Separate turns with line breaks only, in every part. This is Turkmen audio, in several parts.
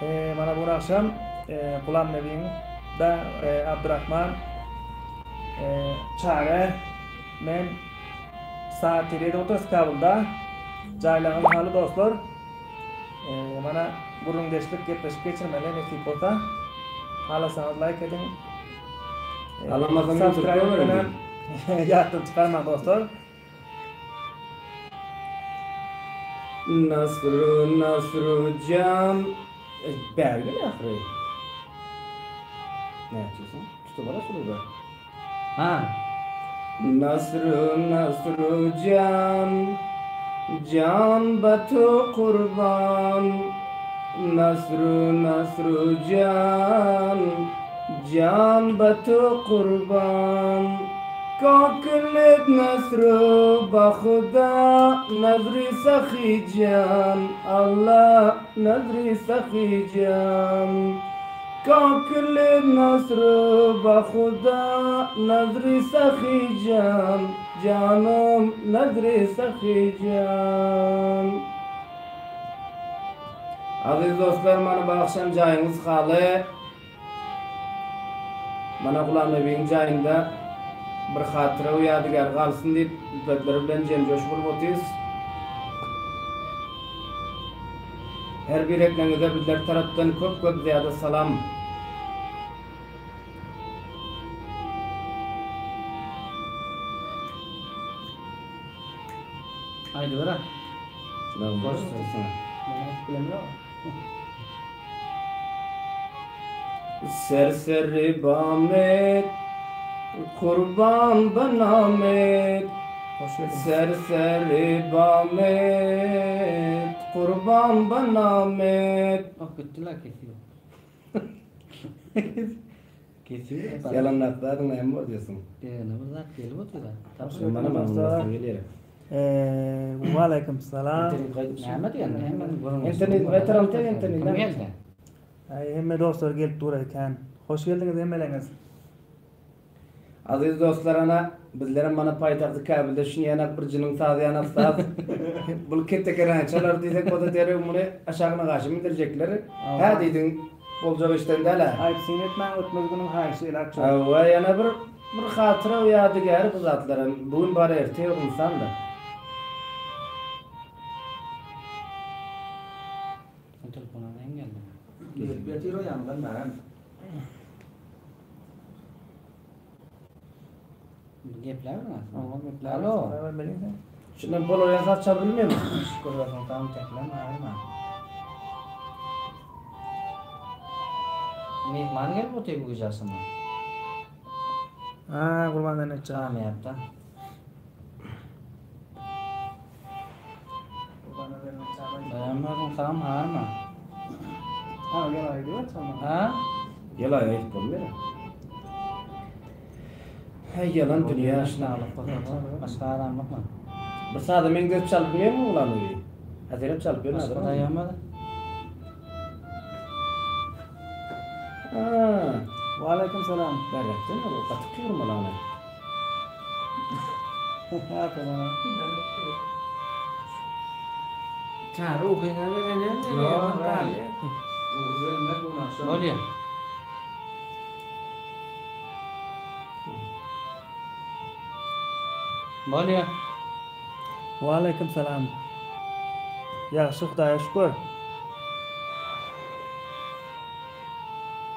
Mana bu agşam Gulam Nebiň da Abdurahman Çary men saat ýedide oturys Kabulda. Jaýlaryňyz haly dostlar. Mana gürrüňdeşlik gepleşik geçirmeli nesip bolsa. Halasaňyz laýk ediň.
Halamasaňyz
Subscribe etmenem ýatdan çykarmaň dostlar.
Nasru Nasru jan Bäri gel ahyry. Nätjeksin? Tutup ala şuny
Ha.
Nasru Nasru jan Jan batu kurban Nasru Nasru jan Jan batu kurban Kaklet Nasru bahuda Nazri sahi jan Allah Nazri sahi jan Kaklet Nasru bahuda Nazri sahi jan Canım Nazri sahi jan Aziz dostlar mana bu akşam jaýyňyz haly Mana Gulamnebiň jaýynda bir hatyra we ýadygär galsyn diýip ülpetleri bilen jem-joş bolup otyrys. Her birekleňize bizler tarapdan köp-köp zyýada salam.
Aýdybera.
Ser-seri bamet, kurban banamet. Ser-seri bamet, kurban banamet.
Oh gitdiler kesiyor. Kesiyor.
Ýalanlap zadyň näme bor diýsin.
Ýöne bir zat gelip otyr-da.
Mana mana gelýär.
Waleýkim salam.
Näme diýen?
Internet veteran tek internet.
Kim geldi?
Aý hemme dostlar gelip dur eken. Hoş geldiňiz hemmeleňiz.
Aziz dostlar ana bizlerem mana paýtagty Käbilde şuny ýanak bir jynyň sazy ýanak saz. Bul ketekeräni çalar diýsek bolsa derrew muny aşagyna gaşy mindirjekler. Hä diýdiň boljak işden däl-ä.
Aýyp syn etmäň ötmez günüň haýyşy ilat çok.
Hawa ýene bir bir hatyra we ýadygäri bu zatlaram bu gün bar erte ýok ynsan-da.
Telefona zeň geldi.
Gelip ýatyr o ýaňdan bärem.
Gepläberme.
Oňa gepläber.
Alo.
Şundan bolaýan saz çalyp bilmeýärmi?
Şükür olsun tam teklem arma. Mehman gelip otyr bu gije aşama.
Ha Gurban Mehmetjan.
Çağırmaýapda.
Gurban Mehmetjan.
Dayanmadın tam harma.
Ha gel aýdyber çalma.
Ha?
Ýalaý aýdyp bolmaýar. Heý ýalan dünýä şuna.
Başga adam ýokmy?
Bir saza meňzedip çalyp bilýärmi oglan özi? Ha senem çalyp ýörün
Başga daýanmady.
Ha.
Waleýkim salam.
Bärräkden ol gaty kyrmaly ana.
Çary ukyňa begenýän
Bolýar. Bolýar.
Waleýkim salam. Ýagşy Hudaýa şükür.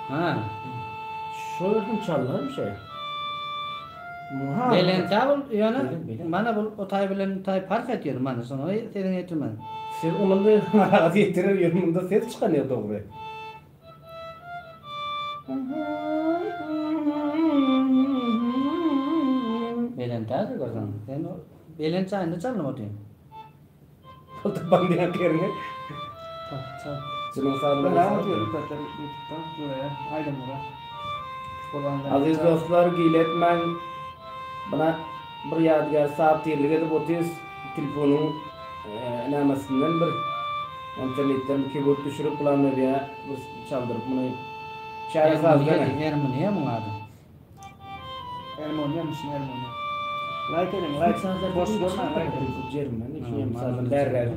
Ha.
Şol ýerden çalynan şey.
Belent-ä bul ýöne mana bul o taý bilen bu taý parh etýär mana şoňa sesiňi ýetirmän.
Siz ondan da rahat ýetirer ýöne munda ses çykanýar dogry.
Belent-ä görseň. Sen o belent jaýynda çalnyp otyň.
Pul tapan diýen ýeriňe.
Çal, çal.
Jynyň sazlary. Aziz dostlar gile etmäň. Buna bir ýadygär saat tirlik edip otyrys. Telefonyň nämesinden bir internetden bir keyboard düşürip bulan bir çaldyryp muny çäre sazdan.
Ermeniýa muň ady.
Ermoniýamyş, Ermoniýa. Laýk ediň, laýk. Boş görmäň, laýk ediň.
Jermen, şuny sazdan bärräk.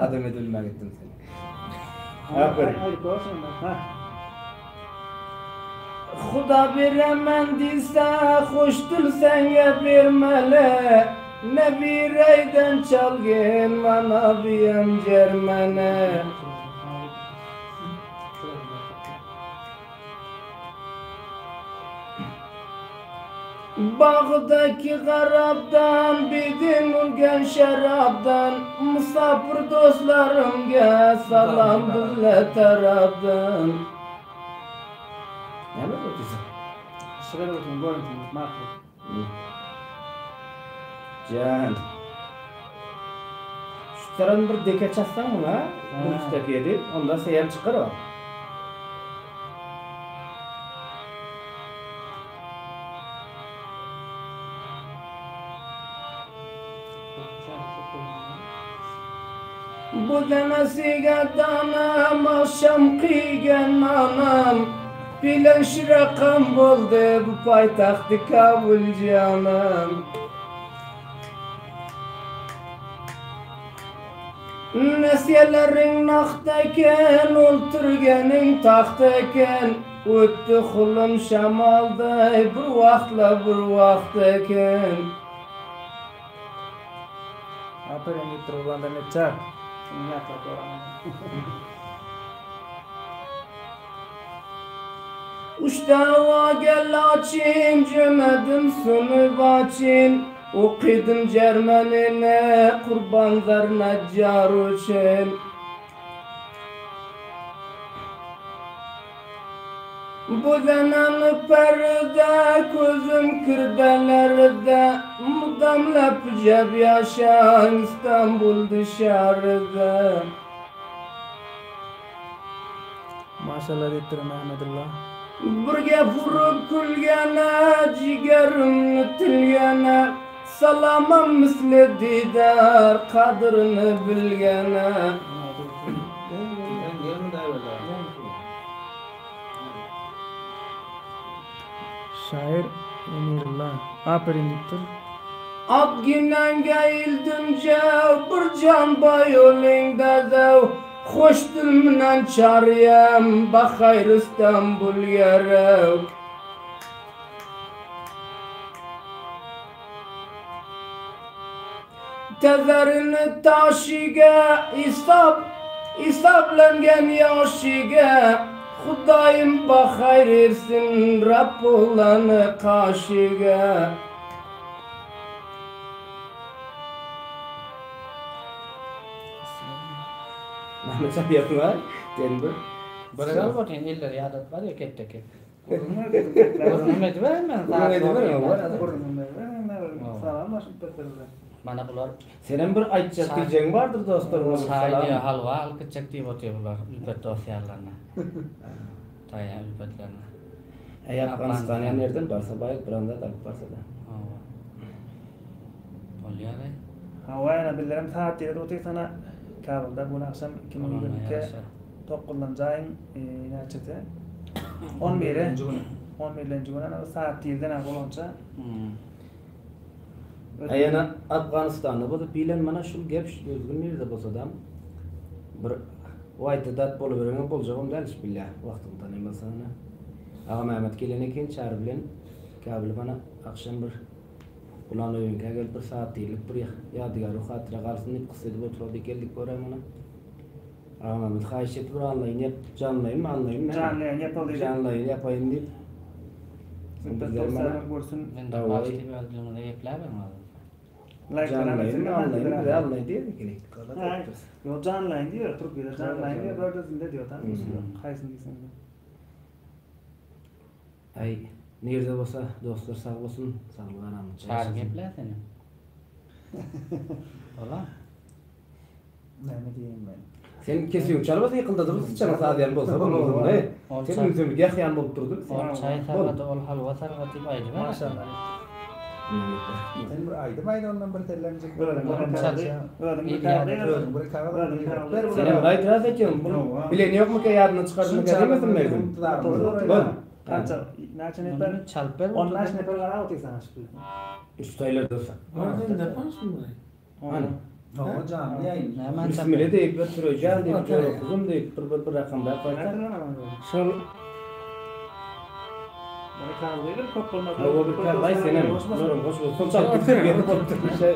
Adam edilmän gitdim seni. Aferin.
Aýdyp bolsun. Ha.
Huda beremen diýse, hoş dil senge bermeli. Ne bireyden çalgyn mana biýem jermene. Bagdaky garapdan, bidin urgan şerapdan, Musapyr dostlarymga salam bizle tarapdan. Näme otyrsyň?
Şygyr otyryn, görüntüni, makul.
Jan. Şu taran bir deke çatsaň muňa, bu üstdeki edip, onda seýem çykar o. Bu demesiga danam, akşamky iýgen nanam, Bilen şu rakam boldy bu paýtagty Kabul janam. Nesýeleriň nagt eken, ol türgeniň tagt eken, Ötdi hulum şamaldaý, bir wagtla bir wagt eken.
Aperin diýipdir Gurban Döwletjar. Şuny ýatlap goraň.
Uçdawa gel laçyn, Jömedim suny baçyn, Okydym Jermenine, Kurbanzar Najjar üçin. Bu zenany perde, Közüm kirdelerde, Mudam lepjep ýaşan İstanbul dışarıda.
Maşallah diýipdir Mämmedulla.
Bir gep urup külgene, Jigerimni tilgene, Salamam misli didar, Kadyryny bilgene.
Şaýyr Emirulla. Aperin diýipdir.
At ginenge ildimje, Bir jan baý olyň bezew, Hoş dil minen çaryýam, Bahaýr İstanbul ýerew. Tezerini taşyga, Isap, Isaplangan ýaşyga, Hudaýym bahaýr etsin, Rab bolany kaşyga. Mehmet sen ýapyň Den bir.
Bir gal botyn eller ýadat bar ya ketdeki.
Gürrüň
Gürrüň edibermen.
Gürrüň ediberme,
Salam başyp beterler.
Mana bular
Senem bir aýtjak diýjegiň bardyr dostlar.
çaý diýe halwa alyp gitjek diýip otyr bular ülpet dost ýarlaryna. Taýýar ülpetlerine.
Ey Afganistana nereden barsa baý branda alyp barsa da.
Hawa. Bolýar. ey.
Hawa ýa bildirim saat 7-de otyr sana Kabulda bu akşam 2022
Ýaraşar.
9-njy aýyň e, näçesi? 11-i. 11-nji güni ana saat 7-den ha bolança.
Hmm.
Ey ana Afganistanda bu bilen mana şu gep şu özgün nerede bolsa da bir Vay dat bolup boljagym däl billah wagtynda näme sana. Aga Mehmet gelene eken çağrı bilen Kabul bana akşam bir Ulan öýünkä gelip bir saat diýilip bir ýadygary hatyra galsyn diýip kys edip oturdy geldik görem ona. Aga Mehmet haýyş etip bir anlaýyn ýap janlaýyn anlaýyn.
Janlaýyn ýapyldy.
Janlaýyn ýapaýyn diýip.
Ülpet
Bizler
dostlar
mana
görsün.
Men de
Hawa.
baş diýip öldüğümde gepläbem azar.
Like
janlaýyn anlaýyn bize anlaýyn diýdik gerek.
Yo canlaýyn diýär, Türkiýede canlaýyn diýär, bir özünde diýär, tamam.
Hmm.
Haýsyny diýseň.
Ay nirde bolsa dostlar sag bolsun, saglyk aramyz.
Çağrı geplä seni. Ola.
Näme diýeyim men?
Sen kesiň çalmasa ýykyldy dur, sıçan sazýan bolsa bolmaz ne?
Ol
Sen
çay-
mümkin ýahýan bolup durdy.
Ol çaý sargady, ol halwa sargady diýip aýdyp.
Maşallah.
Sen bir aýdym aýda ondan bir tellemjik.
Özüň
Çal-
bir kağıt,
Özüň bir kağıt.
Özüň bir kağıt.
Sen hem itiraz etýän, bunu bilen ýokmy ki ýadyna çykardymy diýmesin mi? Bol.
Kança, näçe nefer?
Onu çalyp ber.
15 nefer gara otyr sana şu.
Üç taýlar dursa.
Sen de konuşma.
Ana.
Hawa janly ýaýyn.
Näme
Bismile diýip bir türejan diýip jora kuzum diýip bir bir bir rakamda goýsa.
Şol
Hawa bir kazlaý senem. Joram hoş bolsun. Soň çalyp gitsin ýeri bolupdyr bir şey.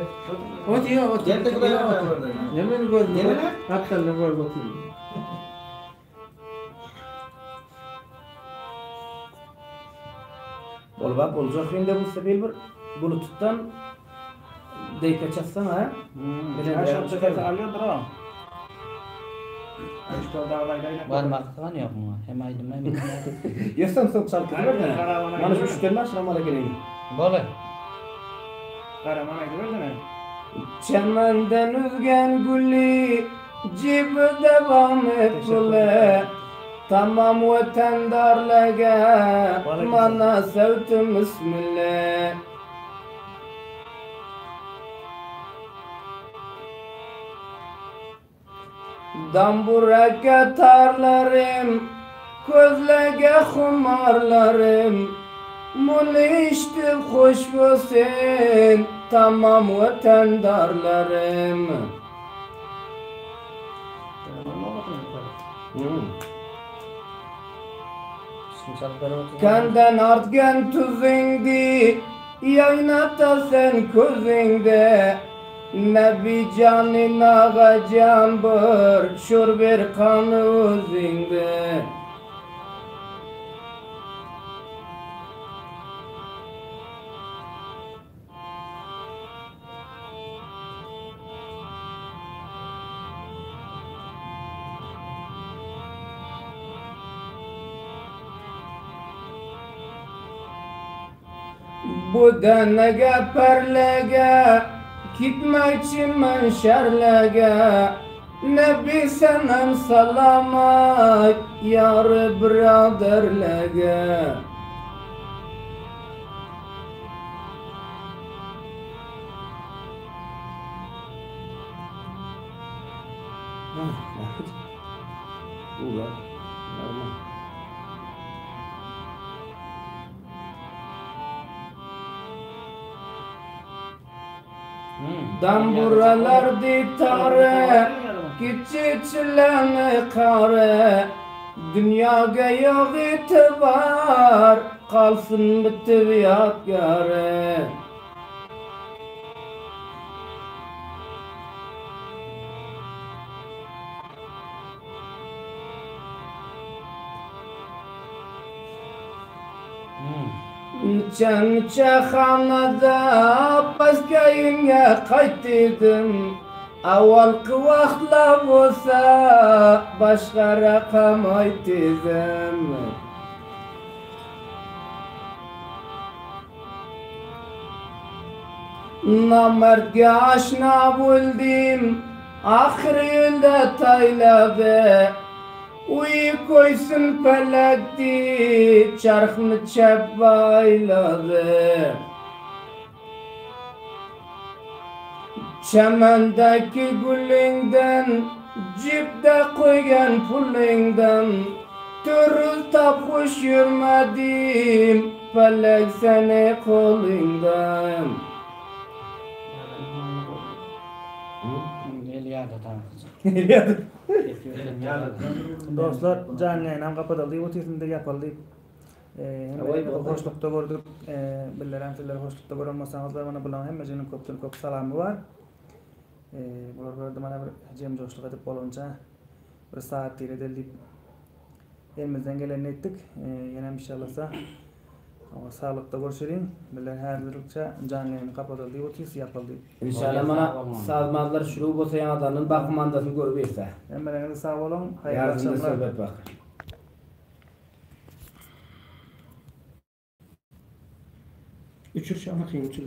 Otyr otyr.
Gel-de Hudaýa beraber.
Nemeni gördün?
Nemene?
Gapdalynda görüp otyr.
Bolbap boljak indi bu sebil bir bulutdan deýke çatsaň ha.
Bilen sesi alýandyr o.
Barmak sygan ýok muňa. Hem aýdym hem
Ýösem soň çalyp gidiber. Mana şu üçden başlamaly ekeniň.
Boly.
Garaman aýdybersene.
Çemenden üzgen güli Jibde bamy pule Tamam wetendarlege Mana sewtim bismille Dambureke tarlarym Közlege humarlarym Muny işdip hoş bolsun Tamam wetendarlarym. Kenden artgen tuzingdi Yaynata sen közüňde Nebi jany nagajan bir Şur bir kany özüňde. Bu denege perlege Gitmekçi men şerlege Nebi senem salamat Yarı biraderlege. Damburalar ditare Kiçiçileni kare Dünyaga yok itibar Kalsın bitip yadgare. Niçe niçe hanada Başka qaytdim Avvalqi vaqtlar bo'lsa Boshqa raqam aytdim. Namardga ashna bo'ldim Axir yo'lda taylabi Uy koysun felekti Çarxni chap bayladı Çemendeki gülünden Cipde koygan pulingdan Türül tapış yürmedim Felek seni kolundan.
El ýada taňkyjy.
Dostlar, janly ýaýynam gapadyldy, bu tizinde ýapyldy. Hemme hoşlukda gördük. Billerem sizler hoşlukda gören bolsaňyzlar, mana bularyň hemmesiniň köpden köp salamy bar. Bular gördü mana bir jem joşluk edip bolunca bir saat diýip edildi. Elimizden gelenini etdik. Ýene inşallah Ama sağlıkda görüşelim. Biller häzirlikçe janly ýaýyn gapadyldy, bu tiz ýapyldy.
İnşallah mana sazmazlar şuru bolsa ýaňadandan bakmandasyny görüp etse.
Hemmeleriňize sag boluň. Haýyrly
Ýardymda
akşamlar.
söhbet bak.
Üçür şamakayım üçür.